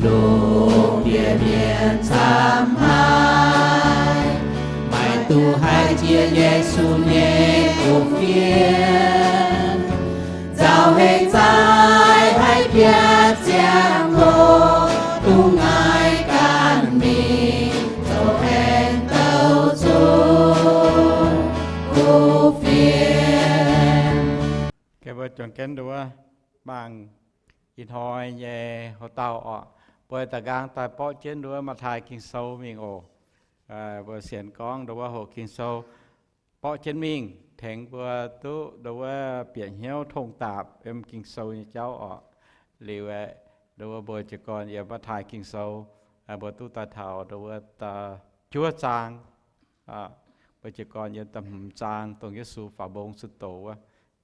Lungh ndiev mienh camv haic, maiv duqv haiz jiex Yesu nyei kuv fienx. Nzauh heix zaih haih biatc ziangh hoc, dongh ngaih ganh mingh zoux aengx douh zunc kuv fienx. Mbuo juangc jienv nduov mangc ih hnoi nyei houx-dauh orqc. Mbuo da'nqaang daaih borqv jienv nduov Matv^taai Ging-Sou mingh oc. Mbuo sienx gorngv nduov wuov hoqc Ging-Sou borqv jienv mingh, tengx mbuo duqv nduov wuov bieqc hnyouv tongh daapc yiem Ging-Sou nyei jauv orqc. Liuz aeqv, nduov wuov mbuo jiez gorn yiem Matv^taai Ging-Sou, mbuo duqv daaih taux nduov wuov juov zaang. Mbuo jiez gorn yiem da'hmz zaang, dongh Yesu faaux mbong zuqc doz wuov.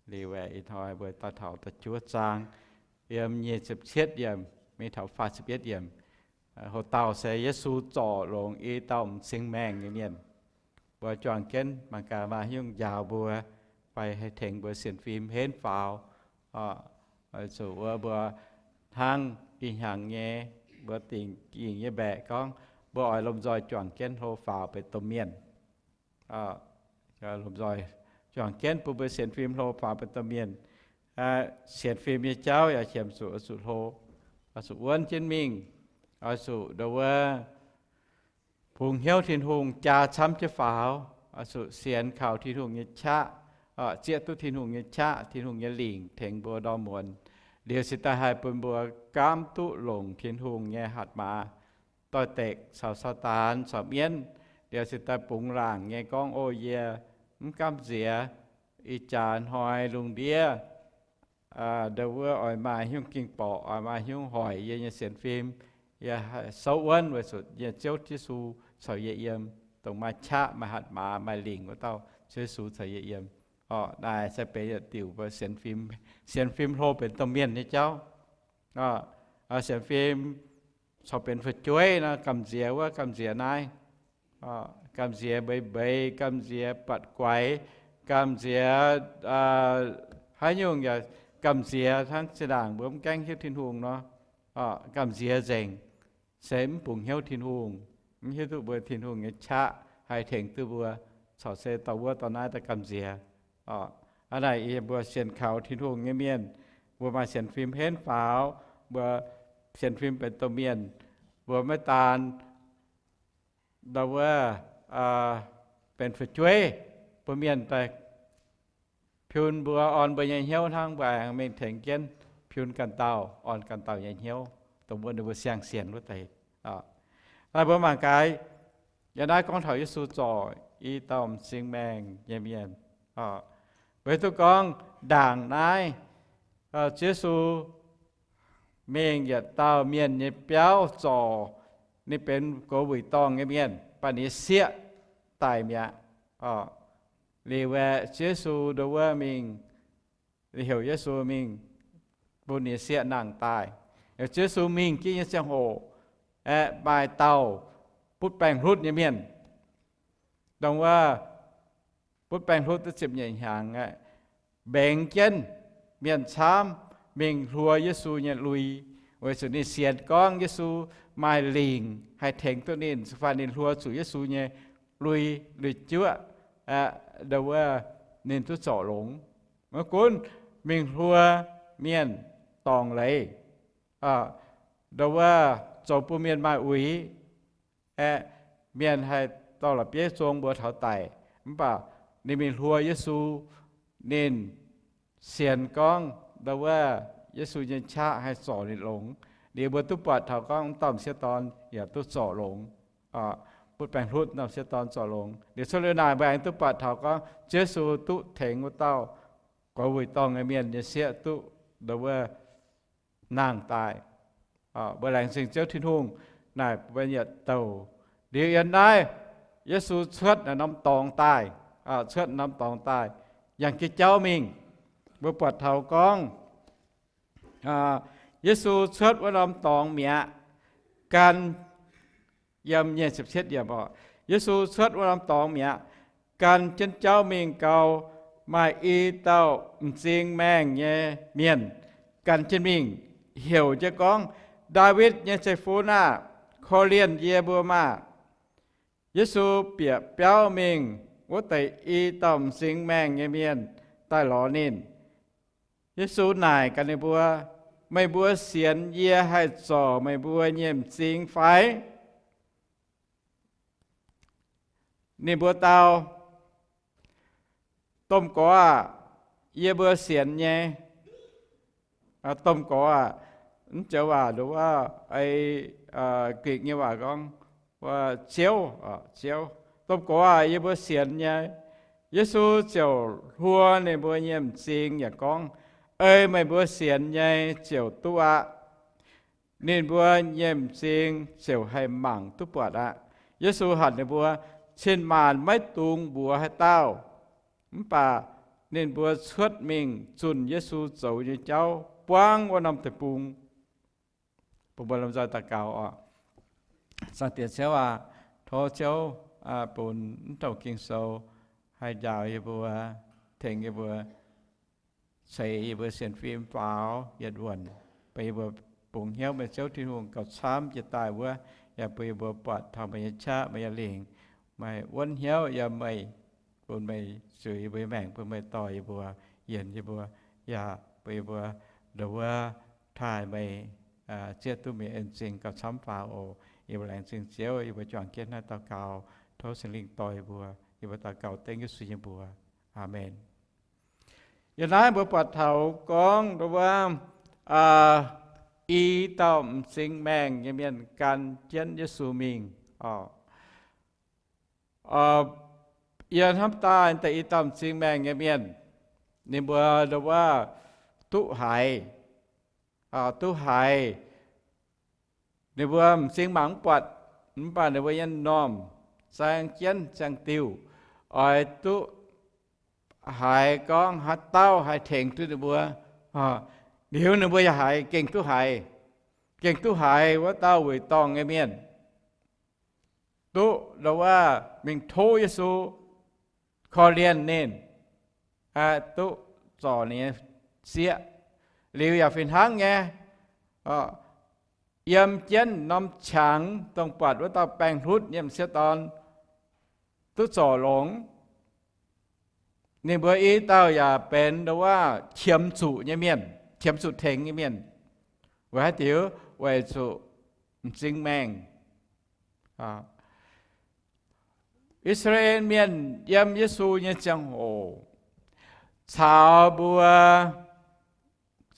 Liuz aeqv, ih hnoi mbuo daaih taux da'juov zaang, yiem nyic ziepc cietv yiemc mingh taux faah ziepc yietv yiemc. Houx-dauh se Yesu zorc longx i dauh m'zing maengh nyei mienh. Mbuo juangc jienv mangc gaax maaih haaix nyungc njaaux mbuo fai haih tengx mbuo sienx fim henv faaux. Oix zuqc wuov mbuo hnangv ih hnyangx nyei, mbuo dingc nyei mbaeqc gorngv mbuo oix lomh nzoih juangc jienv hlo faaux benx domh mienh. Lomh nzoih juangc jienv bun mbuo sienx fim hlo faaux benx domh mienh. Sienx fim nyei jauv yaac qiemx zuqc oix zuqc hlo, oix zuqc wuonv jienv mingh, oix zuqc nduov wuov bungx hnyouv Tin-Hungh jaa camv jienv faaux, oix zuqc sienx kaux Tin-Hungh nyei qaqv, zieqv duqv Tin-Hungh nyei qaqv, Tin-Hungh nyei lingc tengx mbuo ndorm muonz. Liuz cingx daaih haih bun mbuo gaamv duqv longc Tin-Hungh nyei hatc maaz doix-dekc caux Saadaan caux mienv. Liuz cingx daaih bungx laangc nyei gorngv, O, yie mv gamh nziex ih jaax hnoi lungh ndiev nduov wuov oix maaih haaix nyungc ging-borqc, oix maaih haaix nyungc hoic yie nyei sienx fim, yie souv wuonv weic zuqc yie nyei Ziouv Yesu caux yie yiem, dongh maaih qaqv, maaih hatc maaz, maaih lingc wuov dauh Ziouv Yesu caux yie yiem. Orqc, naaiv se benx yietc diuc mbuo sienx fim, sienx fim hlo benx domh mienh nyei jauv. Sienx fim corc benx fu'jueiv nor, gamh nziex wuov, gamh nziex naaiv, gamh nziex mbeix mbeix, gamh nziex buatc guaix, gamh nziex haaix nyungc yaac gamh nziex hnangv zinh ndaangc mbuo mv gaengh hiuv Tin-Hungh nor, gamh nziex nzengc, se mv bungx hnyouv Tin-Hungh, mv hiuv duqv mbuo Tin-Hungh nyei qaqv haih tengx duqv mbuo, corc se dorh wuov dorh naaiv daaih gamh nziex. Hnangv naaic yie mbuo sienx kaux Tin-Hungh nyei mienh, mbuo maaih sienx fim henv faaux, mbuo sienx fim benx domh mienh, mbuo maiv daan ndau wuov benx fu'jueiv, mbuo mienh daaih piun mbuo, orn mbuo nyei hnyouv hnangv mbuo aengx mingh tengx jienv piun ganh dauh, orn ganh dauh nyei hnyouv, dongh mbuo ninh mbuo siang-sienx wuov deix. Naaiv mbuo mangc gaax, yiem naaiv gorngv taux Yesu zorc i dauh m'zing maengh nyei mienh. Weic duqv gorngv ndaangc naaiv, Ziouv Yesu mingh yietc dauh mienh nyei biauv zorc, ninh benx gox wuic dorngh nyei mienh, baac ninh nyei sieqv daic mi'aqv. Liuz aeqv, Ziouv Yesu nduov wuov mingh, heuc Yesu mingh bun ninh nyei sieqv nangh daaih. Ziouv Yesu mingh jienv nyei ziangh hoc aeqv, maaih dauh butv baengc hlutv nyei mienh, dongh wuov butv baengc hlutv duqv ziepc nyeic hnyangx aeqv, mbengx jienv mienh camv mingh hluo Yesu nyei lui, weic zuqc ninh sienx gorngv Yesu maaih lingc haih tengx duqv ninh, fai ninh hluo zuqc Yesu nyei lui, lui-juoqv, aeqv, nduov wuov ninh duqv zorc longx. Maiv gunv mingh hluo mienh dorngc leiz, nduov wuov zoux bun mienh maaih uix, aeqv, mienh haih dorh la'bieiv zong mbuo taux daic, mv baac ninh mingh hluo Yesu, ninh sienx gorngv nduov wuov Yesu nyei qaqv haih zorc ninh longx. Liuz mbuo duqv buatc taux gorngv m'dauh m'sieqv dorn yaac duqv zorc longx. Butv baengc hlutv m'dauh m'sieqv dorn zorc longx. Liuz cuotv liuz naaic mbuo aengx duqv buatc taux gorngv Ziouv Yesu duqv tengx wuov dauh gox wuic dorngh nyei mienh nyei sieqv duqv nduov wuov nangh daaih. Mbuo laengz zingh Ziouv Tin-Hungh naaic mbuo yietc douh. Liuz yiem naaiv Yesu cuotv norm dorngx daaih, cuotv norm dorngx daaih, yangh jiex jauv mingh. Mbuo buatc taux gorngv Yesu cuotv wuov norm dorngx mi'aqv, gan, yiem nyic ziepc cietv yiemc oc, Yesu cuotv wuov norm dorngx mi'aqv, gan jienv jauv mingh gau, maaih i dauh m'zing maengh nyei mienh gan jienv mingh, heuc jienv gorngv, Ndaawitv nyei zeiv-fun aah! Korv-lienh yie mbuo maah! Yesu bieqc biauv mingh, wuov deix i dauh m'zing maengh nyei mienh daaih lorz ninh. Yesu naaic gaax ninh mbuo, Meih mbuo sienx yie haih zorc meih mbuo nyei m'zing fai? Ninh mbuo dau, Domh Gorx aah! Yie mbuo sienx nyei. Domh Gorx aah! Mv joux waac, nduov wuov, ei, Gikc nyei waac gorngv, Ziouv, Ziouv. Domh Gorx aah! Yie mbuo sienx nyei. Yesu ziouc hluo ninh mbuo nyei m'zing yaac gorngv, Ei meih mbuo sienx nyei ziouc duqv aqv. Ninh mbuo nyei m'zing ziouc haih mangc duqv buatc aqv. Yesu hatc ninh mbuo, Cin-maanc maiv dungx mbuox haaix dauh. Mv baac ninh mbuo cuotv mingh zunh Yesu zoux nyei jauv buangv wuov norm deic-bung. Bun mbuo lomh nzoih daux gaux oc. Zaangc Diex Ziouv aac, tov Ziouv bun mv douc Ging-Sou haih njaaux yie mbuo, tengx yie mbuo, ceix yie mbuo sienx fim faaux yietc wuonh, bun yie mbuo bungx hnyouv meih Ziouv Tin-Hungh gauh camv jiex daaih wuov, yaac bun yie mbuo buatc taux meih nyei qaqv, meih nyei lingc, meih wuonv hnyouv yiem meih, bun meih zuiz yie mbuo nyei maengc, bun meih dorh yie mbuo, yienc yie mbuo, yaac bun yie mbuo nduov wuov taaih meih, zieqv duqv meih en zingh gauh camv faaux oc. Yie mbuo laengz zingh Ziouv, yie mbuo juangc jienv naaiv daux gaux, tov Singx Lingh dorh yie mbuo. Yie mbuo daux gaux dengv Yesu nyei mbuox. Aamen. Yiem naaiv mbuo buatc taux gorngv nduov wuov, i dauh m'zing maengh nyei mienh gan jienv Yesu mingh oc. Yiem hnamv daaih deix i dauh m'zing maengh nyei mienh, ninh mbuo nduov wuov duqv haiz, duqv haiz ninh mbuo m'zing mangc mv buatc, mv baac ninh mbuo nyei m'normh ziang jienv ziangh diuh oix duqv haiz gorngv haaix dauh haih tengx duqv ninh mbuo. Liuz ninh mbuo yaac haiz gengh duqv haiz, gengh duqv haiz wuov dauh wuic dorngh nyei mienh duqv nduov wuov mingh tov Yesu korv-lienh ninh, duqv zorc ninh nyei sieqv. Liuz yaac fih hnangv nyei, yiem jienv norm qangx dongh buatc wuov dauh baengh hlutv nyei m'sieqv dorn duqv zorc longx. Ninh mbuo i dauh yaac benx nduov wuov qiemx zuqc nyei mienh, qiemx zuqc tengx nyei mienh. Weic haaix diuc? Weic zuqc m'zing maengh. I^saa^laa^en Mienh yiem Yesu nyei ziangh hoc caux mbuo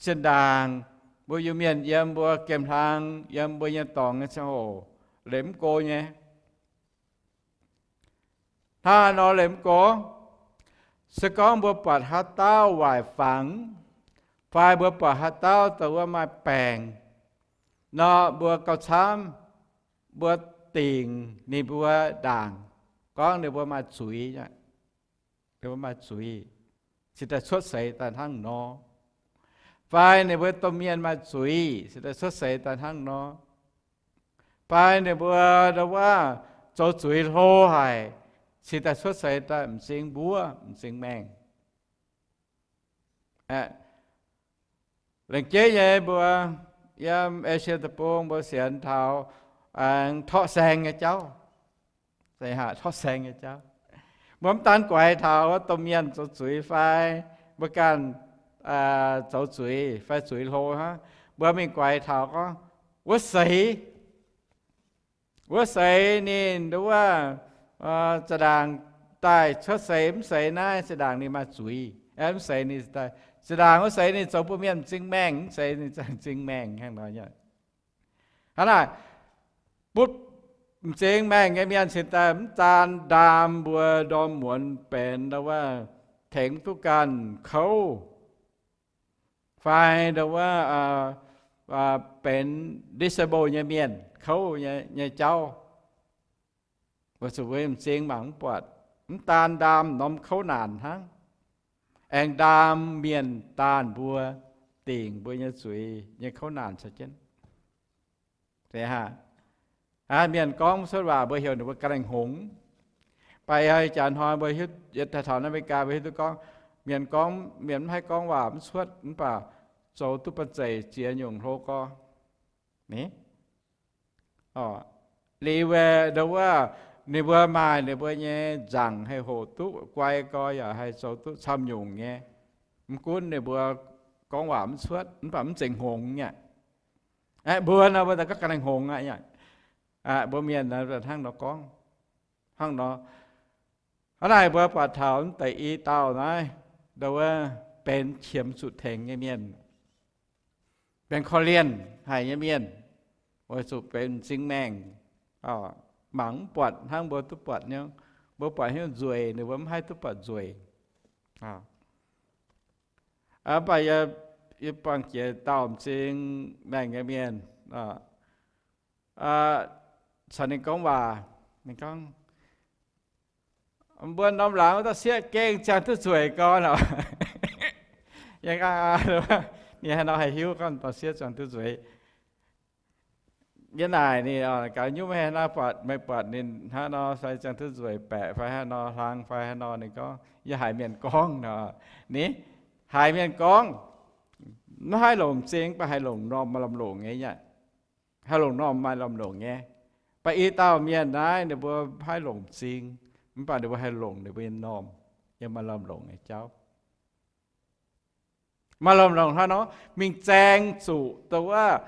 zinh ndaangc mbuo Iu-Mienh yiem mbuo gemh hlang yiem mbuo nyei dorngx nyei ziangh hoc leiz mv go nyei. Hnangv haaix nor leiz mv go? Se gorngv mbuo buatc haaix dauh waaic fangx, fai mbuo buatc haaix dauh dongh wuov maaih baengc nor, mbuo gauh camv, mbuo dingc ninh mbuo ndaangc, gorngv ninh mbuo maaih zuiz, ninh mbuo maaih zuiz, cingx daaih cuotv seix daaih hnangv nor. Fai ninh mbuo domh mienh maaih zuiz, cingx daaih cuotv seix daaih hnangv nor. Fai ninh mbuo nduov wuov zoux zuiz hlo haic, cingx daaih cuotv seix daaih m'zing mbuov, m'zing maengh. Lengc jeiv nyei mbuo yiem Esie Deic-Bung mbuo sienx taux aengx torqv saeng nyei jauv. Torqv saeng nyei jauv. Mbuo mv daan guaix taux wuov domh mienh zoux zuiz fai mbuo ganh zoux zuiz fai zuiz hlo hnangv, mbuo mingh guaix taux gorngv wuov seix, wuov seix ninh nduov wuov za'ndaangc daaih cuotv seix, mv seix naaiv za'ndaangc ninh maaih zuiz. Mv seix ninh, za'ndaangc wuov seix ninh zoux bun mienh m'zing maengh, mv seix ninh m'zing maengh hnangv nor. Hnangv naaic, butv m'zing maengh nyei mienh cingx daaih mv daan ndaam mbuo ndorm muonz benx nduov wuov tengx duqv ganh kouv, fai nduov wuov benx disable nyei mienh kouv nyei jauv. Weic zuqc mbuo m'zing mangc mv buatc, mv daan ndaam norm kouv naanc hnangv, aengx ndaam mienh daanh mbuo dingc mbuo nyei zuiz nyei kouv naanc caux jienv. Mienh gorngv mv cuotv waac mbuo heuc ninh mbuo ga'naaiv hngongx. Baac ih jaax hnoi mbuo hiuv, yietc taux America mbuo hiuv duqv gorngv, mienh gorngv, mienh mv haih gorngv waac mv cuotv mv baac zoux duqv banh zeic ziex nyungc hlo gorx. Ni, liuz wuov, ninh mbuo maaih ninh mbuo nyei nzaangc haih hoqc duqv guai gau, yaac haih zoux duqv camv nyungc nyei. Mv gunv ninh mbuo gorngv waac mv cuotv, mv baac mv zeiz hngongx nyei. Aeqv, mbuo nor mbuo daaih gorngv ga'naaiv hngongx aqv. Mbuo mienh hnangv nor gorngv, hnangv nor. Hnangv naaic mbuo buatc taux mv deix i dauh naaiv, ndau wuov benx qiemx zuqc tengx nyei mienh, benx korv-lienh haic nyei mienh, weic zuqc benx m'zing maengh, mangc mv buatc hnangv mbuo duqv buatc nyei. Mbuo buatc hnyouv nzueic, ninh mbuo mv haih duqv buatc nzueic. Mv baac yie buangh jiex dauh m'zing maengh nyei mienh, caux ninh gorngv waac, ninh gorngv, mbuo norm laangz wuov dauh sieqv gengh ziangh duqv nzueic gau nor. Ninh haaix nor haih hiuv gorngv dauh sieqv ziangh duqv nzueic? Yie naaic ninh, gaux nyungc meih haaix nor buatc, meih buatc ninh hnangv nor fai ziangh duqv nzueic baeqc fai haaix nor hlang fai haaix nor? Ninh gorngv, yie haiz mienh gorngv nor. Ni, haiz mienh gorngv, mv haih longc m'zing, mv baac haih longc m'normh maaih lamh longc nyei aqv. Haih longc m'normh maaih lamh longc nyei. Mv baac i dauh mienh naaiv ninh mbuo mv haih longc m'zing, mv baac ninh mbuo haih longc ninh mbuo nyei m'normh, yiem maaih lamh longc nyei jauv. Maaih lamh longc hnangv nor, mingh zaeng zuqc dongh wuov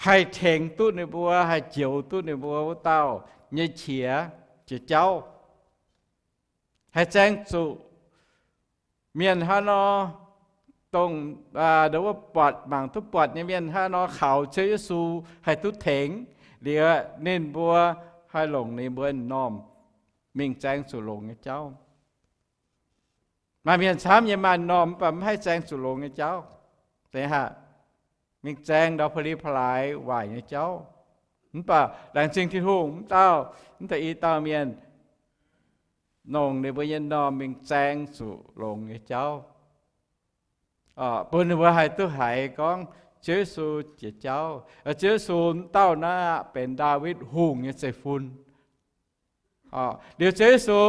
haih tengx duqv ninh mbuo, haih njoux duqv ninh mbuo wuov dauh nyei qiex, qiex jauv. Haih zaeng zuqc mienh hnangv nor, dongh wuov buatc, mangc duqv buatc nyei mienh hnangv nor kaux Ziouv Yesu haih duqv tengx, liuz ninh mbuo haih longc ninh mbuo m'normh mingh zaeng zuqc longx nyei jauv. Maaih mienh camv nyei maaih m'normh mv baac mv haih zaeng zuqc longx nyei jauv. Deix haac, mingh zaeng ndau pa'li pa'laaix waaic nyei jauv. Mv baac laengz zingh Tin-Hungh, mv dauh, mv deix i dauh mienh longc ninh mbuo nyei m'normh mingh zaeng zuqc longx nyei jauv, bun ninh mbuo haih duqv haiz gorngv Ziouv Yesu jiex jauv. Ziouv Yesu mv dauh naaiv aqv benx Ndaawitv Hungh nyei zeiv-fun. Liuz Ziouv Yesu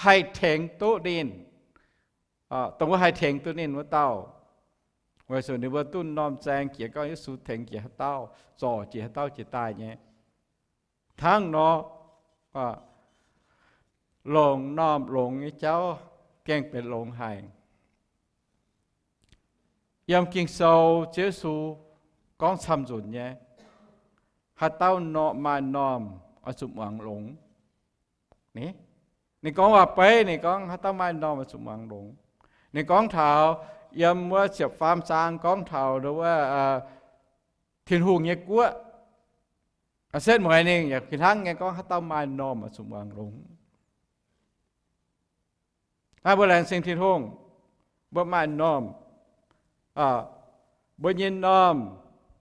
haih tengx duqv ninh, dongh wuov haih tengx duqv ninh wuov dauh. Weic zuqc ninh mbuo duqv m'normh zaeng jiex gorngv Yesu tengx jiex haaix dauh, zorc jiex haaix dauh jiex daaih nyei. Hnangv nor, longc m'normh longx nyei jauv gengh benx longx haic. Yiem Ging-Sou Ziouv Yesu gorngv camv nzunc nyei, haaix dauh maaih m'normh oix zuqc muangx longx. Ninh gorngv waac-beiv, ninh gorngv haaix dauh maaih m'normh oix zuqc muangx longx. Ninh gorngv taux yiem wuov ziepc faam zaang gorngv taux wuov Tin-Hungh nyei guoqv. Setv mueiz ninh yaac fih hnangv nyei gorngv haaix dauh maaih m'normh oix zuqc muangx longx. Naaiv mbuo laengz zingh Tin-Hungh, mbuo maaih m'normh, mbuo nyei m'normh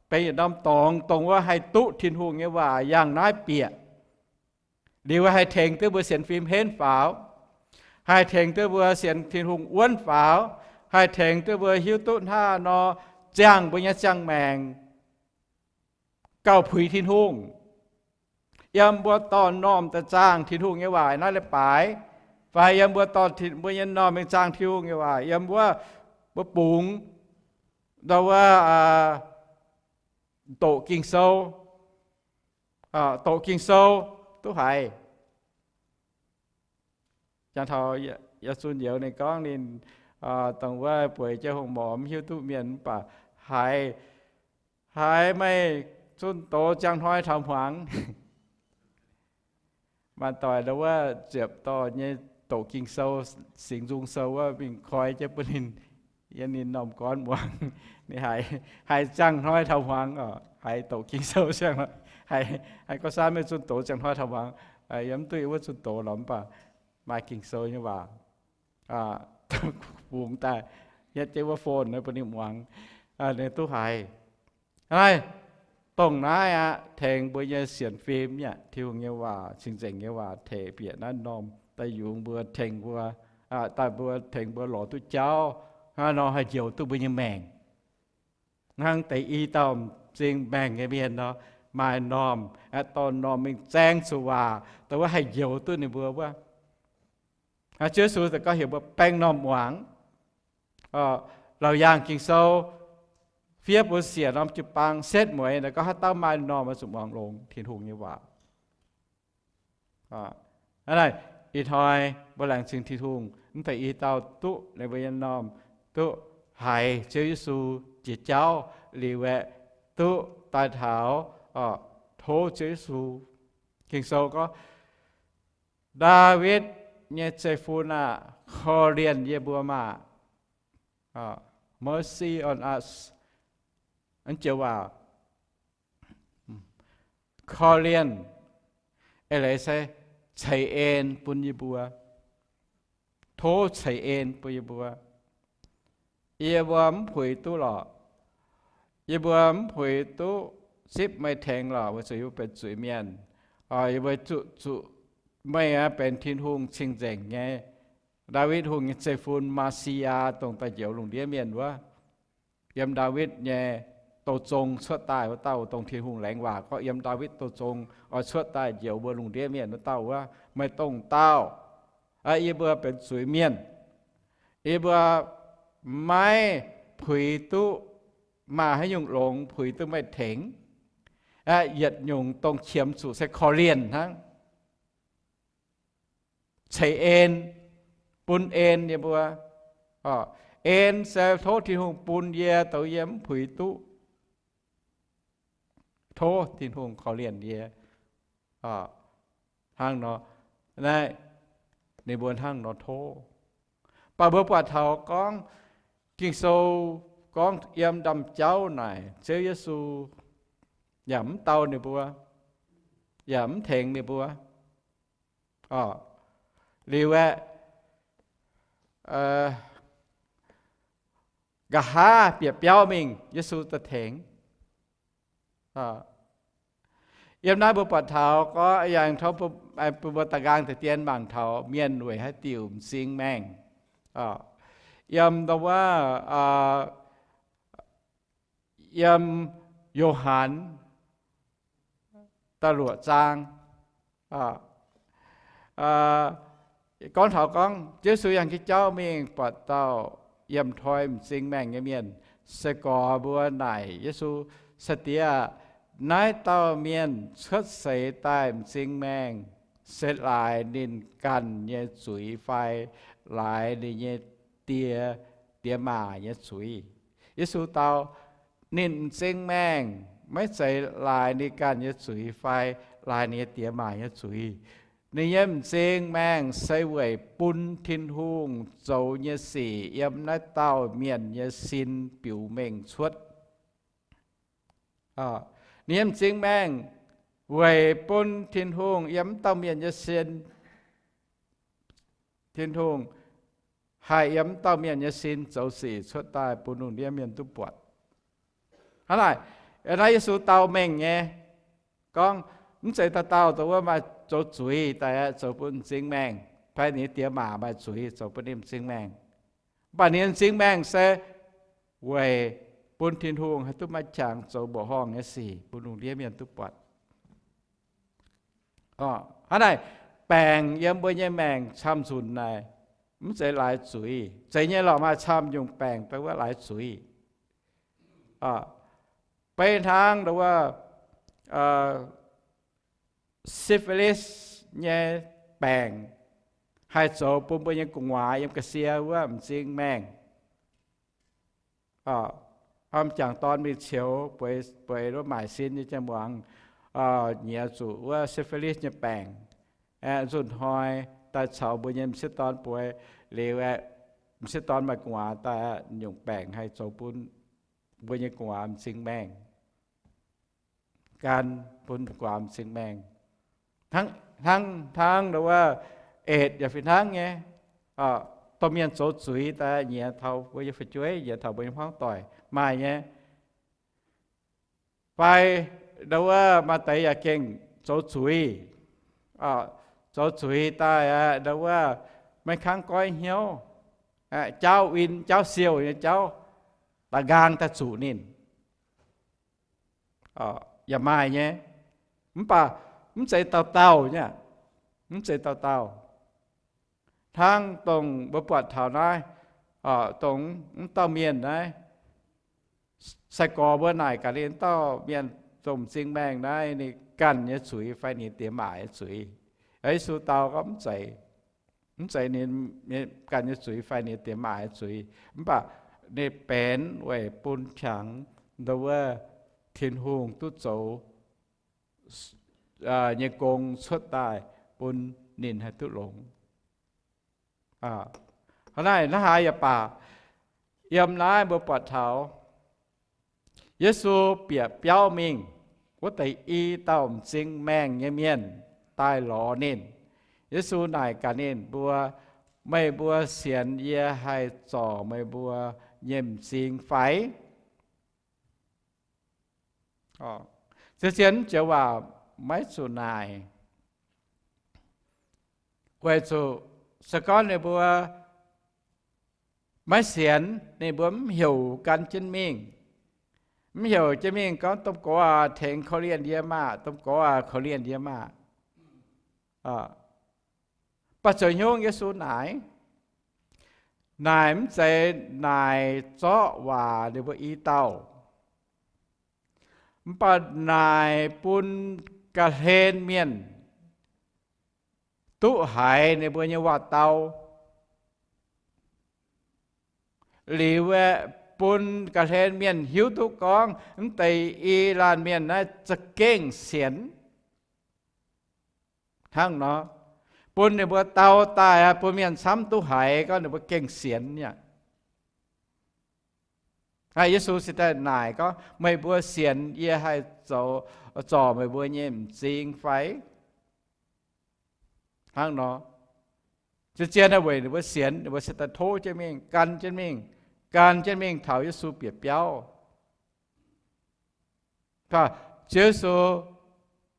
benx yietc norm dorngx, dongh wuov haih duqv Tin-Hungh nyei waac yangh naaiv bieqc. Liuz haih tengx duqv mbuo sienx fim henv faaux, haih tengx duqv mbuo sienx Tin-Hungh wuonv faaux, haih tengx duqv mbuo hiuv duqv hnangv nor ziangh mbuo nyei ziangh maengc gauh puix Tin-Hungh. Yiem mbuo dorh m'normh daaih zaangh Tin-Hungh nyei waac naaiv leiz-baaix, fai yiem mbuo dorh mbuo nyei m'normh mingh zaangh Tin-Hungh nyei waac yiem wuov mbuo bungx ndau wuov doqc Ging-Sou, doqc Ging-Sou duqv haiz. Jangx taux Yauh Zunh Youz ninh gorngv ninh dongh wuov bueix jienv hungh morc mv hiuv duqv mienh mv baac haiz, haiz meih zunh doz ziangh hnoi taux hmuangx. Maanc doic ndau wuov ziepc dorh nyei doqc Ging-Sou, Singx Nzung Sou wuov mingh koi jienv bun ninh, yiem ninh m'normh gorn muangx. Ninh haiz, haiz ziangh hnoi taux hmuangx oc, haiz doqc Ging-Sou ziangh, haiz gorngv saaiv meih zunh doz ziangh hnoi taux hmuangx. Yiem mv duqv yiem wuov zunh doz lorqc mv baac maaih Ging-Sou nyei waac bungx daaih, hietv jienv wuov phone bun ninh muangx, ninh duqv haiz. Naaiv, dongh naaiv aqv tengx mbuo nyei sienx fim aqv. Tin-Hungh nyei waac, cing-nzengc nyei waac tengx bieqc naaiv m'normh daaih yungz mbuo, tengx mbuo, daaih mbuo, tengx mbuo lorz duqv jauv, hnangv nor haih njoux duqv mbuo nyei maengc. Hnangv deix i dauh m'zing maengh nyei mienh nor, maaih m'normh, dorh m'normh mingh zaeng zuqc waac, dongh wuov haih njoux duqv ninh mbuo wuov. Ziouv Yesu daaih gorngv heuc mbuo baeng m'normh muangx. Laauc yaangh Ging-Sou fiev mbuo siec norm jiu-baang setv mueiz naaic gorngv haaix dauh maaih m'normh oix zuqc muangx longx Tin-Hungh nyei waac. Hnangv naaic, ih hnoi mbuo laengz zingh Tin-Hungh, mv deix i dauh duqv ninh mbuo nyei m'normh duqv haiz Ziouv Yesu jiex jauv liuz aeqv, duqv daaih taux tov Ziouv Yesu. Ging-Sou gorngv, Ndaawitv nyei zeiv-fun aah! Korv-lienh yie mbuo maah! Mercy on us. Joux waac, korv-lienh, eix leiz se ceix en bun yie mbuo. Tov ceix en bun yie mbuo. Yie mbuo mv puix duqv lorqc. Yie mbuo mv puix duqv zipv meih tengx lorqc, weic zuqc yie mbuo benx zuiz-mienh. Yie mbuo zuqc, zuqc meih aah benx Tin-Hungh cing-nzengc nyei, Ndaawitv Hungh nyei zeiv-fun, Maa^si^yaa, dongh daaih njoux lungh ndiev mienh wuov. Yiem Ndaawitv nyei douz zong cuotv daaih wuov dauh, dongh Tin-Hungh laengz waac gorngv yiem Ndaawitv douz zong oix cuotv daaih njoux mbuo lungh ndiev mienh wuov dauh wuov, meih dongh dauh. Yie mbuo benx zuiz-mienh. Yie mbuo maiv puix duqv maaih haaix nyungc longx puix duqv meih tengx. Yietc nyungc dongh qiemx zuqc se korv-lienh hnangv. Ceix en, bun en yie mbuo. En se tov Tin-Hungh bun yie, dongh yie mv puix duqv, tov Tin-Hungh korv-lienh yie. Hnangv nor, naaiv ninh mbuo hnangv nor tov. Mv baac mbuo buatc taux gorngv, Ging-Sou gorngv yiem ndaamv-jauv naaic Ziouv Yesu yaac mv dau ninh mbuo, yaac mv tengx ninh mbuo. Liuz aeqv, nqa'haav bieqc biauv mingh, Yesu daaih tengx. Yiem naaiv mbuo buatc taux gorngv, yangh tov bun mbuo da'nqaang deix dien mangc taux mienh weic haaix diuc m'zing maengh. Yiem dongh wuov, yiem Yo^han da'luoqc zaang gorngv taux gorngv Yesu yangh jienv jauv mingh buatc dauh yiem toi m'zing maengh nyei mienh. Se gorx mbuo naaic Yesu, Sai-Diex aah! Naaiv dauh mienh cuotv seix daaih m'zing maengh se laaix ninh ganh nyei zuiz fai laaix ninh nyei die, diex maac nyei zuiz? Yesu dau, Ninh m'zing maengh maiv zeiz laaix ninh ganh nyei zuiz fai laaix ninh nyei diex maac nyei zuiz. Ninh nyei m'zing maengh se weic bun Tin-Hungh zoux nyei sic yiem naaiv dauh mienh nyei sin biux mengh cuotv. Ninh nyei m'zing maengh weic bun Tin-Hungh yiem wuov dauh mienh nyei sin, Tin-Hungh haih yiem wuov dauh mienh nyei sin zoux sic cuotv daaih bun lungh ndiev mienh duqv buatc. Hnangv naaic, naaiv Yesu dau mengh nyei gorngv, mv zeiz dauh dauh dongh wuov maaih zoux zuiz daaih aqv zoux bun m'zing maengh, fai ninh nyei diex maac maaih zuiz zoux bun ninh m'zing maengh. Mv baac ninh nyei m'zing maengh se weic bun Tin-Hungh haih duqv maaih qangx zoux mbuoqc horngh nyei sic bun lungh ndiev mienh duqv buatc. Hnangv naaic, baengc yiem mbuo nyei maengc camv-nzunc naaic, mv zeiz laaix zuiz. Zeiz nyei lorqc, maaih camv nyungc baengc dongh wuov laaix zuiz. Beiv hnangv dongh wuov syphilis nyei baengc haih zoux bun mbuo nyei gu'nguaaz yiem ga'sie wuov m'zing maengh. Hnamv jangc dorn mingh ceux bueix, bueix wuov maaic sin nyei jien-muangz, nyiex zuqc wuov syphilis nyei baengc. Aeqv, nzunc hnoi daaih caux mbuo nyei m'sieqv dorn bueix liuz aeqv, m'sieqv dorn maaih gu'nguaaz daaih aqv, nyungc baengc haih zoux bun mbuo nyei gu'nguaaz m'zing maengh. Gan bun gu'nguaaz m'zing maengh. Hnangv, hnangv dongh wuov eix yaac fih hnangv nyei. Domh mienh zoux zuiz daaih nyiex taux mbuo nyei fu'jueiv, nyiex taux mbuo nyei hmuangv doic maaih nyei. Fai dongh wuov maaih deix yaac gengh zoux zuiz, zoux zuiz daaih aqv, dongh wuov maiv kangv goiv hnyouv, jaauv win jaauv siouh nyei jauv da'nqaang daaih zuqc ninh. Yaac maaih nyei. Mv baac mv zeiz dauh dauh nyei aqv. Mv zeiz dauh dauh. Hnangv dongh mbuo buatc taux naaiv, dongh wuov dauh mienh naaiv, sai-gorx mbuo naaic gaax ninh, dauh mienh dongh m'zing maengh naaiv, ninh ganh nyei zuiz fai ninh diex maac nyei zuiz. Yesu dau gorngv mv zeiz, mv zeiz ninh ganh nyei zuiz fai ninh diex maac nyei zuiz, mv baac ninh benx weic bun qangx ndo wuov Tin-Hungh duqv zoux nyei gong cuotv daaih bun ninh haih duqv longx. Hnangv naaiv, naaiv haaix yaac baac, yiem naaiv mbuo buatc taux Yesu bieqc biauv mingh, wuov deix i dauh m'zing maengh nyei mienh daaih lorz ninh. Yesu naaic gaax ninh mbuo, Meih mbuo sienx yie haih zorc meih mbuo nyei m'zing fai? Zien-zien joux waac maiv zuqc naaic, weic zuqc se gorngv ninh mbuo maiv sienx, ninh mbuo mv heuc gan jienv mingh, mv heuc jienv mingh gorngv, Domh Gorx aac, tengx korv-lienh yie maah! Domh Gorx aac, korv-lienh yie maah! Mv baac zoux haaix nyungc Yesu naaic? Naaic mv zeiz naaic zorqv waac ninh mbuo i dauh, mv baac naaic bun ga'hlen mienh duqv haiz ninh mbuo nyei waac-dau. Liuz aeqv, bun ga'hlen mienh hiuv duqv gorngv mv deix i laanh mienh naaiv za'gengh sienx. Hnangv nor, bun ninh mbuo dau daaih, bun mienh camv duqv haiz gorngv ninh mbuo gengh sienx aqv. Yesu se daaih naaic gorngv, Meih mbuo sienx yie haih zoux, zorc meih mbuo nyei m'zing fai? Hnangv nor, zien-zien weic ninh mbuo sienx, ninh mbuo se daaih tov jienv mingh, gan jienv mingh, gan jienv mingh taux Yesu bieqc biauv. Ziouv Yesu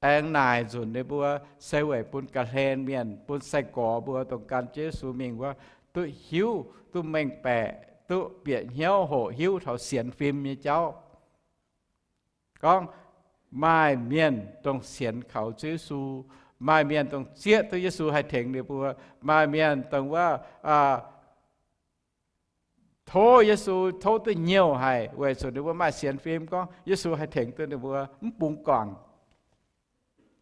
aengx naaic nzunc ninh mbuo se weic bun ga'hlen mienh, bun sai-gorx mbuo dongh gan jienv Yesu mingh wuov, duqv hiuv, duqv mengh baeqc, duqv bieqc hnyouv hoqc hiuv taux sienx fim nyei jauv. Gorngv maaih mienh dongh sienx kaux Ziouv Yesu, maaih mienh dongh zieqv duqv Yesu haih tengx ninh mbuo, maaih mienh dongh wuov tov Yesu tov duqv nyouh haic, weic zuqc ninh mbuo maaih sienx fim gorngv Yesu haih tengx duqv ninh mbuo, mv bungx guangc.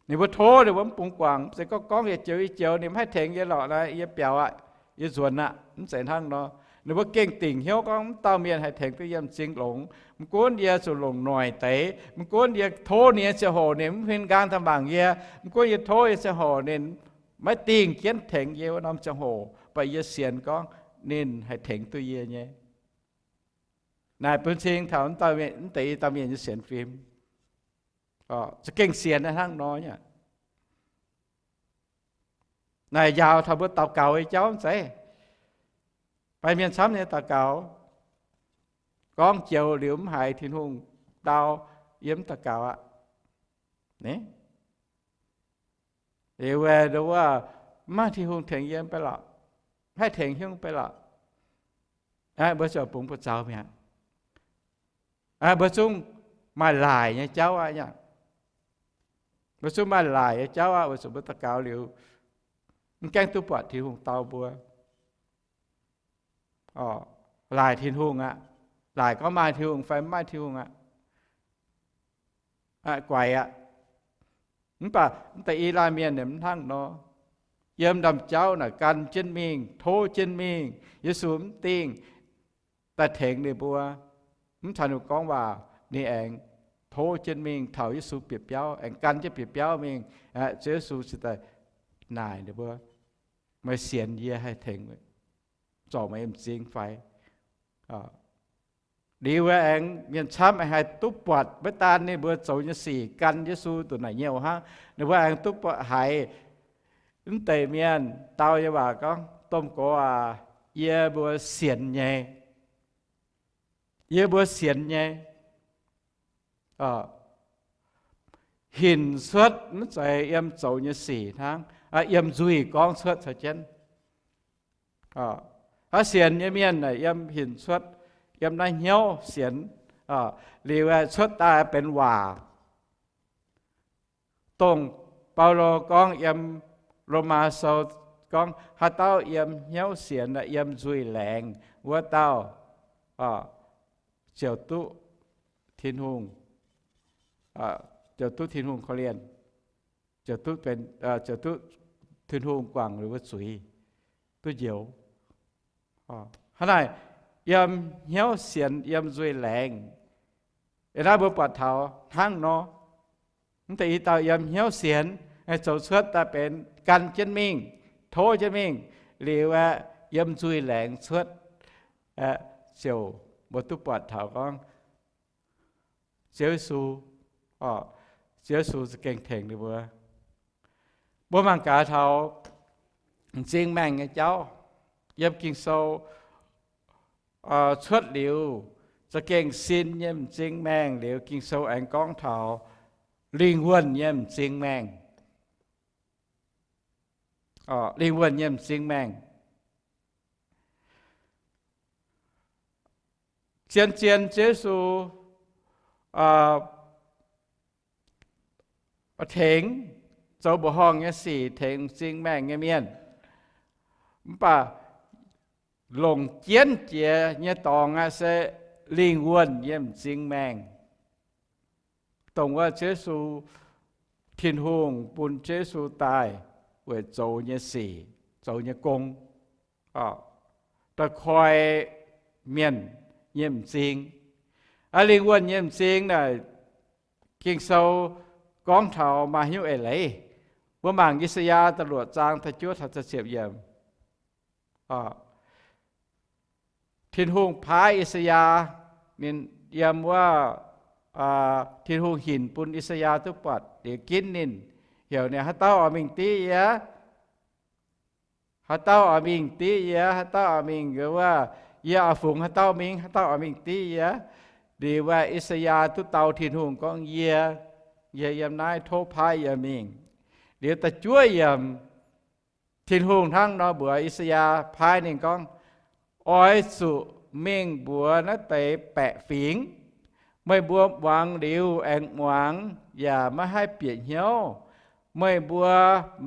Ninh mbuo tov ninh mbuo mv bungx guangc, mv zeiz gorngv gorngv yietc joux yietc joux ninh mv haih tengx yie lorqc naaic, yie biaux aqv, yie nzuonx aqv, mv zeiz hnangv nor. Ninh mbuo gengh dingc hnyouv gorngv mv dauh mienh haih tengx duqv yiem m'zing longx. Mv gunv yie zuqc longc noic deix, mv gunv yie tov ninh nyei ziangh hoc ninh mv huin nqaang daaih mangc yie, mv gunv yie tov nyei ziangh hoc ninh maiv dingh jienv tengx yie wuov norm ziangh hoc, mv baac yie sienx gorngv ninh haih tengx duqv yie nyei. Naaic bun cing taux mv deix i dauh mienh nyei sienx fim. Za'gengh sienx hnangv nor aqv. Naaic njaaux taux mbuo daux gaux nyei jauv zeiz, maaih mienh camv nyei daux gaux, gorngv joux liuz mv haiz Tin-Hungh dau, yie mv daux gaux aqv. Liuz wuov, mv maaih Tin-Hungh tengx yie mv bei lorqc, mv haih tengx hiuv mv bei lorqc. Mbuo ziouc bungx buoz-zaux mi'aqv. Mbuo zungv maaih laaic nyei jauv aqv. Mbuo zungv maaih laaic nyei jauv aqv, weic zuqc mbuo daux gaux liuz, mv gaengh duqv buatc Tin-Hungh dau mbuo. Laaic Tin-Hungh aqv. Laaic gorngv maaih Tin-Hungh fai mv maaih Tin-Hungh aqv. Guaix aqv. Mv baac mv deix i laanh mienh ninh mv hnangv nor. Yiem ndaamv-jauv naaic gan jienv mingh, tov jienv mingh, Yesu mv dingh daaih tengx ninh mbuo. Mv caux ninh gorngv waac, ninh aengx tov jienv mingh taux Yesu bieqc biauv, aengx gan jienv bieqc biauv mingh. Ziouv Yesu cingx daaih naaic ninh mbuo, Meih sienx yie haih tengx zorc meih m'zing fai? Liuz aengx mienh camv aengx haih duqv buatc, maiv daan ninh mbuo zoux nyei sic gan Yesu duqv naaic nyouh hnangv, ninh mbuo aengx duqv buatc haiz mv deix mienh dau nyei waac gorngv, Domh Gorx aac, yie mbuo sienx nyei. Yie mbuo sienx nyei. Hinc cuotv mv zeiz yiem zoux nyei sic hnangv, yiem nzuih gorngv cuotv caux jienv. Aav, sienx nyei mienh yiem hinc cuotv, yiem naaiv hnyouv sienx, liuz cuotv daaih benx waac. Dongh Baulo gorngv yiem Lomaa Sou gorngv haaix dauh yiem hnyouv sienx, yiem nzuih laengz wuov dauh ziouc duqv Tin-Hungh, ziouc duqv Tin-Hungh korv-lienh, ziouc duqv, ziouc duqv Tin-Hungh guangc ninh mbuo zuiz, duqv njoux. Hnangv naaic, yiem hnyouv sienx, yiem nzuih laengz. Ih naaiv mbuo buatc taux hnangv nor, mv deix i dauh yiem hnyouv sienx, zoux cuotv daaih benx gan jienv mingh, tov jienv mingh, liuz aeqv, yiem nzuih laengz cuotv, ziouc mbuo duqv buatc taux gorngv Ziouv Yesu, Ziouv Yesu za'gengh tengx ninh mbuo. Mbuo mangc gaax taux m'zing maengh nyei jauv yiem Ging-Sou cuotv liuz, za'gengh sin nyei m'zing maengh liuz, Ging-Sou aengx gorngv taux lingh wuonh nyei m'zing maengh. Lingh wuonh nyei m'zing maengh. Zien-zien Ziouv Yesu tengx zoux mbuoqc horngh nyei sic, tengx m'zing maengh nyei mienh, mv baac longc jienv jiex nyei dorngx aqv se lingh wuonh nyei m'zing maengh, dongh wuov Ziouv Yesu, Tin-Hungh bun Ziouv Yesu daaih weic zoux nyei sic, zoux nyei gong, da'koi mienh nyei m'zing. Aa, lingh wuonh nyei m'zing naaic, Ging-Sou gorngv taux maaih hnyouv eix leiz. Mbuo mangc I^saa^yaa da'luoqc zaang da'juov taux da'ziepc yiemc. Tin-Hungh paaiv I^saa^yaa, ninh yiem wuov, Tin-Hungh hinc bun I^saa^yaa duqv buatc liuz ginv ninh, heuc ninh, haaix dauh oix mingh div yie? Haaix dauh oix mingh div yie? Haaix dauh oix mingh, wuov, yie oix fungx haaix dauh mingh? Haaix dauh oix mingh div yie? Liuz wuov I^saa^yaa duqv dau Tin-Hungh gorngv, Yie, yie yiem naaiv, tov paaiv yie mingh. Liuz da'juov yiemc, Tin-Hungh hnangv nor mbuox I^saa^yaa, paaiv ninh gorngv, Oix zuqc mingh mbuox naaiv deix baeqc fingx, Meih mbuo muangx liuz aengx muangx yaac maiv haih bieqc hnyouv. Meih mbuo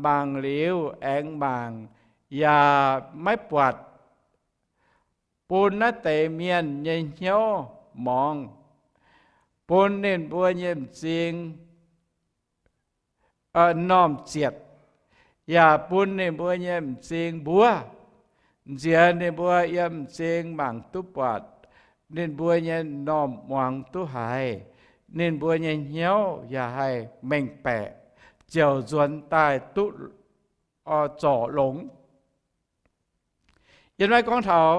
mangc liuz aengx mangc yaac maiv buatc, bun naaiv deix mienh nyei hnyouv morngx, bun ninh mbuo nyei m'zing m'normh zietc, yaac bun ninh mbuo nyei m'zing mbuov, nziex ninh mbuo yiem m'zing mangc duqv buatc, ninh mbuo nyei m'normh muangx duqv haiz, ninh mbuo nyei hnyouv yaac haih mengh baeqc, ziouc nzuonx daaih duqv zorc longx. Yiem naaiv gorngv taux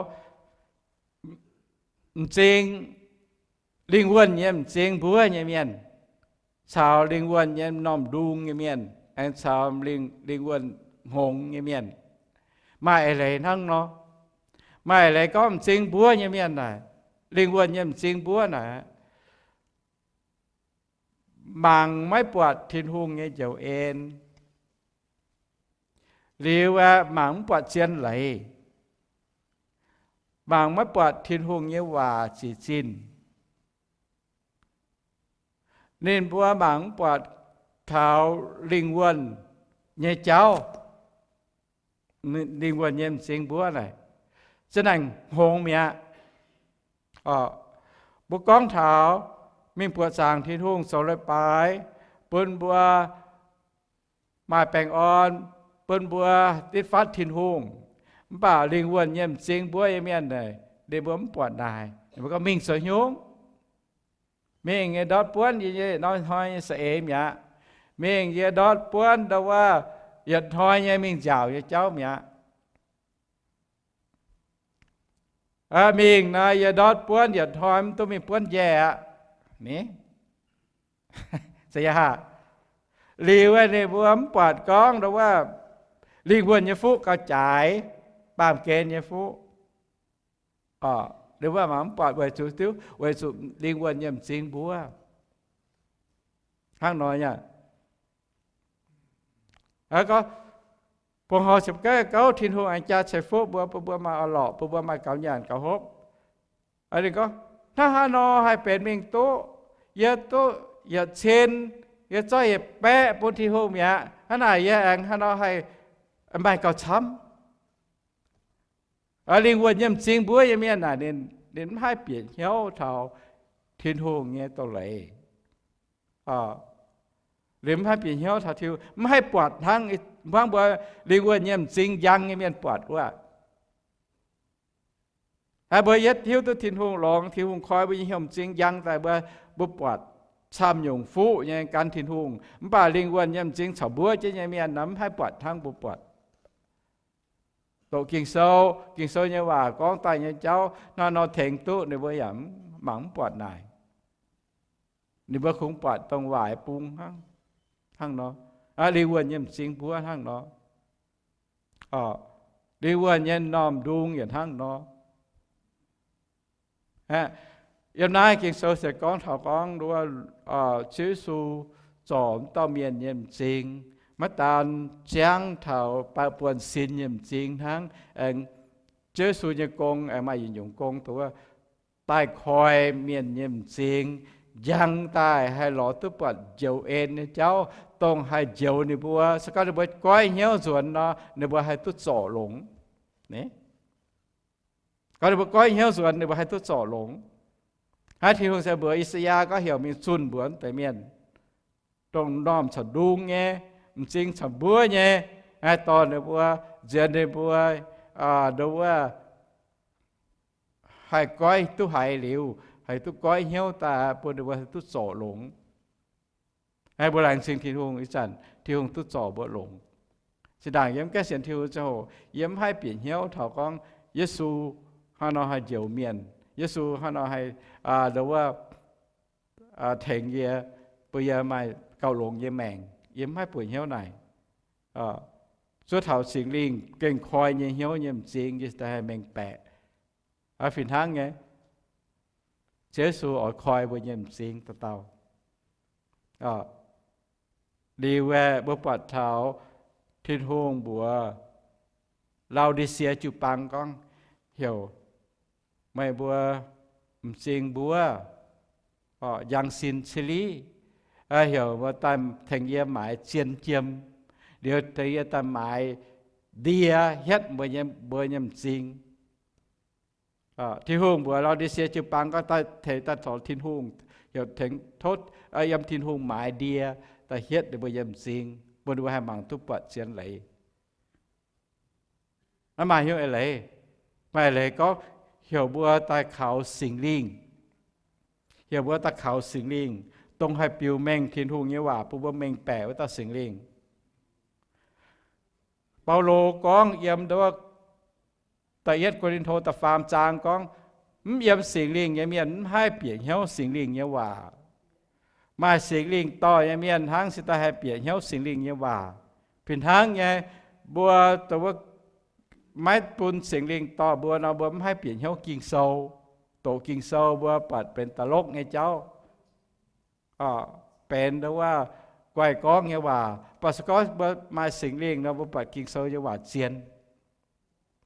m'zing, lingh wuonh nyei m'zing mbuov nyei mienh, caux lingh wuonh nyei m'normh ndung nyei mienh, aengx caux lingh wuonh hngongx nyei mienh, maaih eix leiz hnangv nor. Maaih eix leiz gorngv m'zing mbuov nyei mienh naaic, lingh wuonh nyei m'zing mbuov naaic, mangc maiv buatc Tin-Hungh nyei njoux en, liuz aeqv, mangc mv buatc zien leiz, mangc maiv buatc Tin-Hungh nyei waac ziec zinh. Ninh mbuo mangc mv buatc taux lingh wuonh nyei jauv, lingh wuonh nyei m'zing mbuov naaic, za'naaic hngongx mi'aqv. Mbuo gorngv taux mingh buoqc zaangc Tin-Hungh zoux leiz-baaix bun mbuo maaih baengh orn, bun mbuo ditv fatv Tin-Hungh. Mv baac lingh wuonh nyei m'zing mbuov nyei mienh naaic, ninh mbuo mv buatc naaic. Ninh mbuo gorngv, Mingh zoux haaix nyungc? Mingh nyei ndortv buonv yie nyei hnoi-hnoi nyei za'eix mi'aqv. Mingh yie ndortv buonv ndau wuov yietc hnoi nyei mingh nziaauc nyei jauv mi'aqv. Mingh naaic yie ndortv buonv yietc hnoi mv duqv mingh buonv njaeh aqv. Ni, liuz ninh mbuo mv buatc gorngv ndau wuov lingh wuonh nyei fuqv gauh jaaix, baamh gen nyei fuqv. Ninh mbuo mangc mv buatc weic zuqc diuv, weic zuqc lingh wuonh nyei m'zing mbuov. Hnangv nor nyei. Buangh houx ziepc gouv, Tin-Hungh aengx jaa ceix fuqv mbuo, bun mbuo maaih orn-lorqc, bun mbuo maaih gaux nyaanh gaux hopv. Ninh gorngv, Hnangv haaix nor haih benx mingh duqv? Yie duqv yietc cin, yie zorqv yietc baeqv bun Tin-Hungh mi'aqv. Hnangv naaic yie aengx haaix nor haih maaih gauh camv. Lingh wuonh nyei m'zing mbuov nyei mienh naaic, ninh mv haih bieqc hnyouv taux Tin-Hungh nyei doz-leiz. Ninh mv haih bieqc hnyouv taux Tin-Hungh, mv haih buatc hnangv, hnangv mbuo lingh wuonh nyei m'zing njang nyei mienh buatc wuov. Hnangv mbuo yietv hiuv duqv Tin-Hungh longx, Tin-Hungh koi mbuo nyei hnyouv m'zing njang daaih, mbuo, mbuo buatc camv nyungc fuqv nyei gan Tin-Hungh. Mv baac lingh wuonh nyei m'zing caux mbuov jienv nyei mienh nor, mv haih buatc hnangv mbuo buatc. Doqc Ging-Sou, Ging-Sou nyei waac gorngv daaih nyei jauv hnangv nor tengx duqv ninh mbuo yaac mangc mv buatc naaic. Ninh mbuo kungx buatc dongh waaic bung hnangv, hnangv nor. Lingh wuonh nyei m'zing mbuov hnangv nor. Lingh wuonh nyei m'normh ndung yaac hnangv nor. Yiem naaiv Ging-Sou se gorngv taux gorngv wuov, Ziouv Yesu zorc wuov dauh mienh nyei m'zing, maiv daan ziangv taux buonv-sin nyei m'zing hnangv, aengx Ziouv Yesu nyei gong aengx maaih yietc nyungc gong dongh wuov daaih koi mienh nyei m'zing, njang daaih haih lorz duqv buatc njoux en nyei jauv, dongh haih njoux ninh mbuo. Se gorngv ninh mbuo goiv hnyouv nzuonx nor, ninh mbuo haih duqv zorc longx. Gorngv ninh mbuo goiv hnyouv nzuonx, ninh mbuo haih duqv zorc longx. Hnangv Tin-Hungh se mbuox I^saa^yaa gorngv heuc mingh zunh mbuox deix mienh, dongh m'normh caux ndung nyei, m'zing caux mbuov nyei, haih dorh ninh mbuo, nziex ninh mbuo, ndo wuov, haih goiv duqv haiz liuz, haih duqv goiv hnyouv daaih bun ninh mbuo haih duqv zorc longx. Mbuo laengz zingh Tin-Hungh, ih zanc Tin-Hungh duqv zorc mbuo longx. Zinh ndaangc yiem gaengh sienx Tin-Hungh ziangh hoc, yie mv haih bieqc hnyouv taux gorngv Yesu hnangv nor haih njoux mienh, Yesu hnangv nor haih, ndo wuov, tengx yie, bun yie maaih gauh longx nyei maengc. Yie mv haih buoqc hnyouv naaic. Zuov taux Singx Lingh gengh koi nyei hnyouv nyei m'zing, yie daaih haih mengh baeqc. Fih hnangv nyei, Ziouv Yesu oix koi mbuo nyei m'zing dauh dauh. Liuz aeqv, mbuo buatc taux Tin-Hungh mbuox Lau^di^sie jiu-baang gorngv, heuc meih mbuo m'zing mbuov, njang sin ciliv, heuc mbuo daaih tengx yie maaiz zien jiem, liuz tengx yie daaih maaiz ndie hietv mbuo nyei, mbuo nyei m'zing. Tin-Hungh mbuox Lau^di^sie jiu-baang gorngv daaih tengx daaih zoux Tin-Hungh, heuc tengx tov yiem Tin-Hungh maaiz ndie daaih hietv ninh mbuo nyei m'zing, bun ninh mbuo haih mangc duqv buatc zien leiz. Maiv maaih hnyouv eix leiz. Maaih eix leiz gorngv heuc mbuo daaih kaux Singx Lingh. Heuc mbuo daaih kaux Singx Lingh, dongh haih biux mengh Tin-Hungh nyei waac bun mbuo mengh baeqc wuov dauh Singx Lingh. Baulo gorngv yiem da'yietv Ko^lin^to da'faam zaang gorngv, mv yiem Singx Lingh nyei mienh mv haih bieqc hnyouv Singx Lingh nyei waac. Maaih Singx Lingh dorh nyei mienh hnangv se daaih haih bieqc hnyouv Singx Lingh nyei waac. Fih hnangv nyei, mbuo dongh wuov maiv bun Singx Lingh dorh mbuo nor, mbuo mv haih bieqc hnyouv Ging-Sou. Doqc Ging-Sou mbuo buatc benx da'lokv nyei jauv, benx dongh wuov guaih gorngv nyei waac. Mv baac se gorngv mbuo maaih Singx Lingh nor, mbuo buatc Ging-Sou nyei waac zien.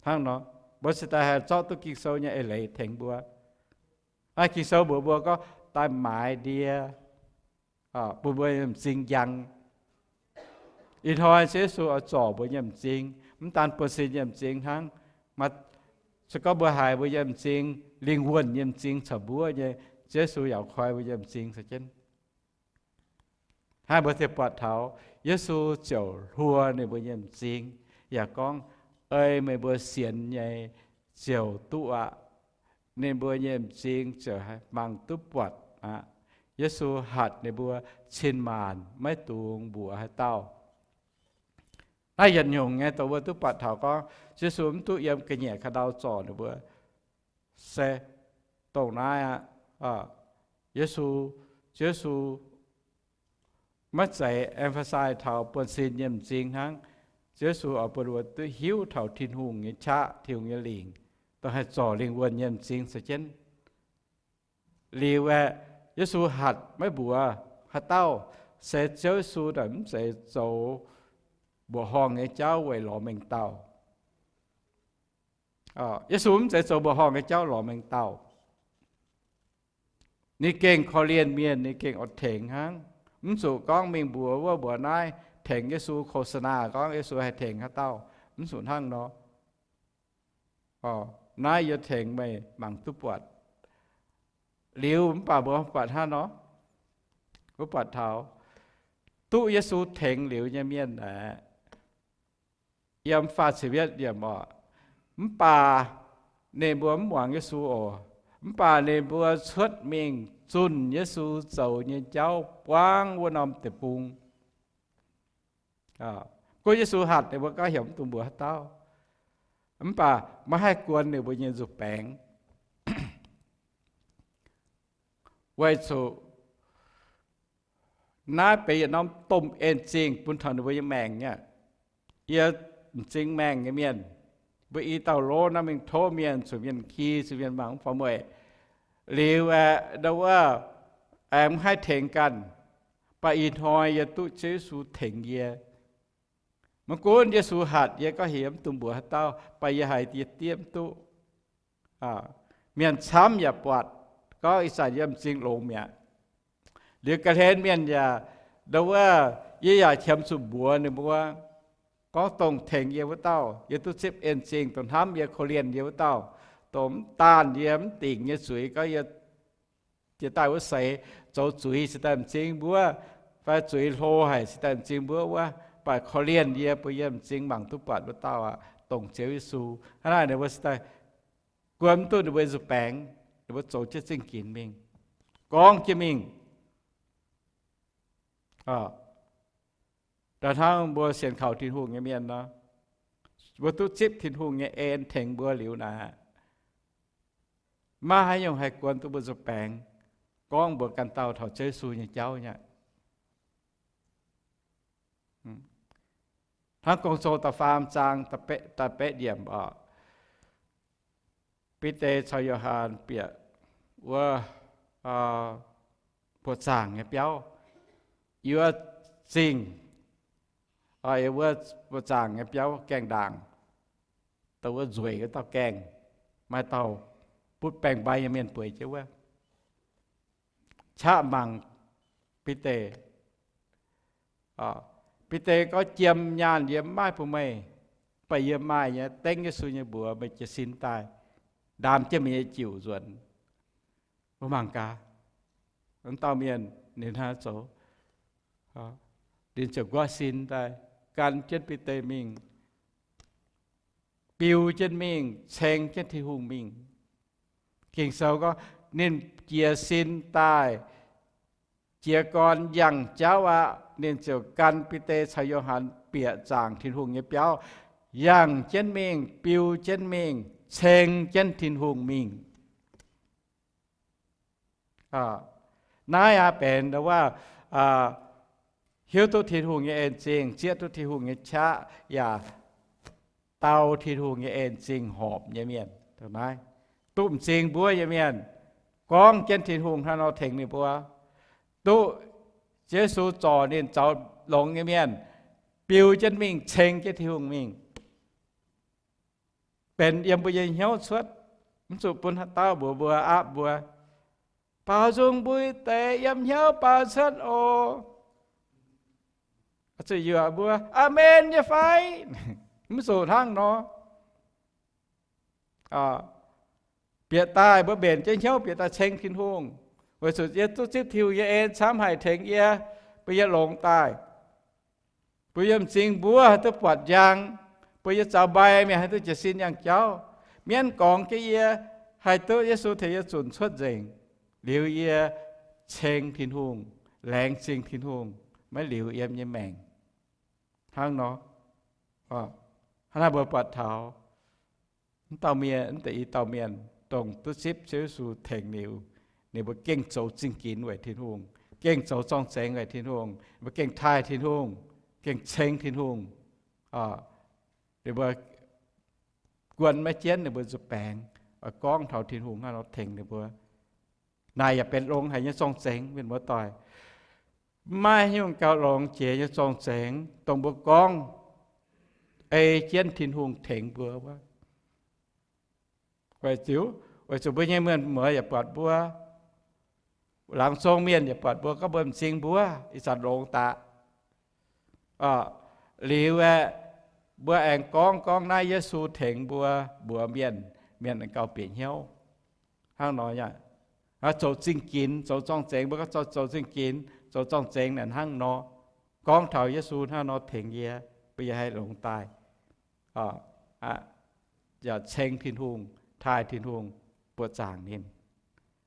Hnangv nor, mbuo cingx daaih haih zorqv duqv Ging-Sou nyei eix leiz tengx mbuo. Naaiv Ging-Sou mbuox mbuo gorngv daaih maaiz ndie, bun mbuo nyei m'zing njang. Ih hnoi Ziouv Yesu oix zorc mbuo nyei m'zing, mv daan buonv-sin nyei m'zing hnangv. Se gorngv mbuo haiz mbuo nyei m'zing, lingh wuonh nyei m'zing caux mbuov nyei, Ziouv Yesu yaac koi mbuo nyei m'zing se jienv. Hnangv mbuo ziouc buatc taux Yesu ziouc hluo ninh mbuo nyei m'zing, yaac gorngv, ei meih mbuo sienx nyei ziouc duqv aqv. Ninh mbuo nyei m'zing ziouc mangc duqv buatc aqv. Yesu hatc ninh mbuo cin-maanc, maiv dungx mbuox haaix dauh. Naaiv yietc nyungc nyei dongh mbuo duqv buatc taux gorngv Yesu mv duqv yiem ga'nyiec ka'ndau zorc ninh mbuo. Se dongh naaiv aqv. Yesu, Yesu maiv zeiz emphasize taux buonv-sin nyei m'zing hnangv. Yesu oix bun mbuo duqv hiuv taux Tin-Hungh nyei qaqv, Tin-Hungh nyei lingc, dongh haih zorc lingh wuonh nyei m'zing se jienv. Liuz aeqv, Yesu hatc maiv mbuox haaix dauh, se Ziouv Yesu naaic mv zeiz zoux mbuoqc horngh nyei jauv weic lorz mengh dauh. Yesu mv zeiz zoux mbuoqc horngh nyei jauv lorz mengh dauh. Ninh gengh korv-lienh mienh, ninh gengh oix tengx hnangv. Mv zuqc gorngv mingh mbuox wuov mbuox naaiv tengx Yesu, โฆษณา gorngv Yesu haih tengx haaix dauh. Mv zuqc hnangv nor. Naaiv yie tengx meih mangc duqv buatc. Liuz mv baac mbuo buatc hnangv nor, mbuo buatc taux duqv Yesu tengx liuz nyei mienh aeqv, yiem faah ziepc yietv yiemc oc, mv baac ninh mbuo mv muangx Yesu oc. Mv baac ninh mbuo cuotv mingh zunh Yesu zoux nyei jauv buangv wuov norm deic-bung. Gunv Yesu hatc ninh mbuo gauh heuc mv dungx mbuox haaix dauh, mv baac maiv haih guon ninh mbuo nyei nzuih baengx. Weic zuqc naaiv benx yietc norm domh en zingh bun taux ninh mbuo nyei maengc nyei. Yie m'zing maengh nyei mienh, mbuo i dauh lov naaiv mingh tov mienh, zuqc mienh ki, zuqc mienh mangc mv fangx mueic. Liuz aeqv, ndau wuov aengx mv haih tengx ganh, baac ih hnoi yie duqv Ziouv Yesu tengx yie. Maiv gunv Yesu hatc yie gauh heuc mv dungx mbuox haaix dauh, baac yie haiz yie diev mv duqv. Mienh camv yaac buatc gorngv ih zanc yie m'zing longx mi'aqv. Liuz ga'hlen mienh yaac, ndau wuov, yie yaac qiemx zuqc mbuox ninh mbuo gorngv dongh tengx yie wuov dauh, yie duqv zipv en zingh, dongh hnamv yie, korv-lienh yie wuov dauh, dongh mv daanh yie mv dingc nyei zuiz, gorngv yie jiex daaih wuov seix zoux zuiz cingx daaih m'zing mbuov, fai zuiz hlo haic cingx daaih m'zing mbuov wuov, baac korv-lienh yie, bun yie m'zing mangc duqv buatc wuov dauh aqv, dongh Ziouv Yesu. Hnangv naaic ninh mbuo cingx daaih guon mv duqv ninh mbuo nzuih baengx, ninh mbuo zoux jienv zingh ginx mingh, gorngv jienv mingh. Da'hnangv mbuo sienx kaux Tin-Hungh nyei mienh nor, mbuo duqv zipv Tin-Hungh nyei en tengx mbuo liuz naaic, maiv haaix nyungc haih guon duqv mbuo nzuih baengx, gorngv mbuox ganh dauh taux Ziouv Yesu nyei jauv nyei aqv. Hnangv Gong-Zoh da'faam zaang da'betv yiemc oc, Bide caux Yo^han bieqc wuov buoz-zaangc nyei biauv, yiem wuov zingh, yiem wuov buoz-zaangc nyei biauv gaengh ndaangc, dongh wuov nzueic wuov dauh gaengh, maaih dauh butv baengc-mbai nyei mienh bueix jienv wuov, qaqv mangc Bide. Bide gorngv, Jiem nyaanh yie mv maaih bun meih, baac yie maaih nyei dengv Yesu nyei mbuox meih jiez sin daaih, ndaam jienv meih nyei jiuc nzuonx. Mbuo mangc gaax, wuov dauh mienh ninh hnangv zoux, ninh ziouc nquaqv sin daaih gan jienv Bide mingh, biu jienv mingh, ceng jienv Tin-Hungh mingh. Ging-Sou gorngv, ninh jiez sin daaih, jiez gorn yangh jauv aqv, ninh ziouc gan Bide caux Yo^han bieqc zaangc Tin-Hungh nyei biauv, yangh jienv mingh, biu jienv mingh, ceng jienv Tin-Hungh mingh. Naaiv aqv benx wuov, hiuv duqv Tin-Hungh nyei en zingh, zieqv duqv Tin-Hungh nyei qaqv, yaac dau Tin-Hungh nyei en zingh horpc nyei mienh. Naaiv duqv m'zing mbuov nyei mienh, gorngv jienv Tin-Hungh hnangv nor tengx ninh mbuo. Duqv Yesu zorc ninh zoux longx nyei mienh, biu jienv mingh, ceng jienv Tin-Hungh mingh. Benx yiem mbuo nyei hnyouv cuotv, mv zuqc bun haaix dauh mbuox mbuo, aapv mbuo, baaux nzung mbuo deix yiem hnyouv baaux cuotv oc. Zuqc yuoqc mbuo, Aamen nyei fai? Mv zuqc hnangv nor. Bieqc daaih mbuo mbenc jienv hnyouv bieqc daaih ceng Tin-Hungh, weic zuqc yie duqv zipv Tin-Hungh nyei en camv haic tengx yie, bun yie longx daaih. Bun yie m'zing mbuov haih duqv buatc njang, bun yie zaux mbai mienh haih duqv jiez sin yangh jauv. Mienv gorngx jienv yie haih duqv Yesu tengx yie zunc cuotv nzengc, liuz yie ceng Tin-Hungh, laengz zingh Tin-Hungh, maiv liuz yiem nyei maengc. Hnangv nor, hnangv naaiv mbuo buatc taux mv dauh mienh, mv deix i dauh mienh, dongh duqv zipv Ziouv Yesu tengx liuz, ninh mbuo gengh zoux zingh ginx weic Tin-Hungh, gengh zoux zorng-zengx weic Tin-Hungh, ninh mbuo gengh taaih Tin-Hungh, gengh ceng Tin-Hungh. Ninh mbuo guon maiv jienv ninh mbuo nzuih baengx, oix gorngv taux Tin-Hungh hnangv nor tengx ninh mbuo. Naaic yaac benx longx haic nyei zorng-zengx, mienh muoz-doic. Mv maaih nyungc gauh longx jiex nyei zorng-zengx, dongh mbuo gorngv ei jienv Tin-Hungh tengx mbuo wuov. Weic zuqc, weic zuqc mbuo nyei mienh muoz yaac buatc mbuo, laangz zong mienh yaac buatc mbuo, gorngv mbuo m'zing mbuov, ih zanc longx daqc. Liuz aeqv, Mbuo aengx gorngv, gorngv naaiv Yesu tengx mbuo mbuox mienh, mienh gauh bieqc hnyouv. Hnangv nor, zoux zingh ginx, zoux zorng-zengx, mbuo gorngv zoux zingh ginx, zoux zorng-zengx naaic hnangv nor. Gorngv taux Yesu hnangv nor tengx yie, bun yie haih longx daaih ceng Tin-Hungh, taaih Tin-Hungh, buoqc zaangc ninh.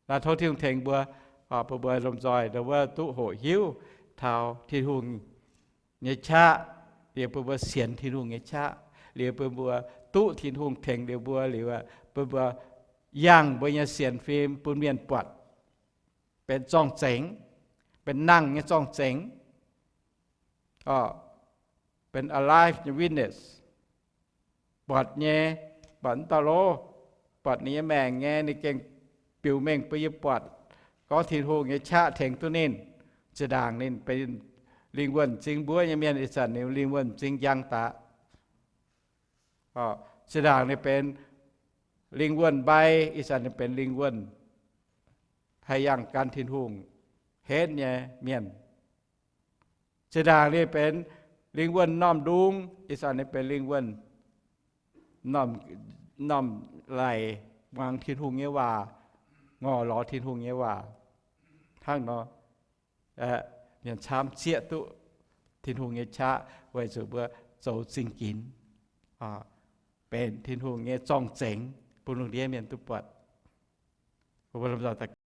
Naaiv tov Tin-Hungh tengx mbuo, bun mbuo lomh nzoih ndau wuov duqv hoqc hiuv taux Tin-Hungh nyei qaqv, liuz bun mbuo sienx Tin-Hungh nyei qaqv, liuz bun mbuo duqv Tin-Hungh tengx liuz mbuo, liuz bun mbuo yangh mbuo nyei sienx fim bun mienh buatc benx zorng-zengx, benx nangh nyei zorng-zengx, benx alive nyei witness, buatc nyei, buatc mv dauh lov, buatc ninh nyei maengc nyei, ninh gengh biux mengh bun yie buatc gorngv Tin-Hungh nyei qaqv tengx duqv ninh. Zinh ndaangc ninh benx lingh wuonh m'zing mbuov nyei mienh, ih zanc ninh lingh wuonh m'zing njang daqc. Zinh ndaangc ninh benx lingh wuonh mbai, ih zanc ninh benx lingh wuonh haih yangh gan Tin-Hungh henv nyei mienh. Zinh ndaangc ninh benx lingh wuonh m'normh ndung, ih zanc ninh benx lingh wuonh m'normh laic muangx Tin-Hungh nyei waac, ngorc lorz Tin-Hungh nyei waac. Hnangv nor, mienh camv zieqv duqv Tin-Hungh nyei qaqv weic zuqc mbuo zoux zingh ginx, benx Tin-Hungh nyei zorng-zengx bun lungh ndiev mienh duqv buatc.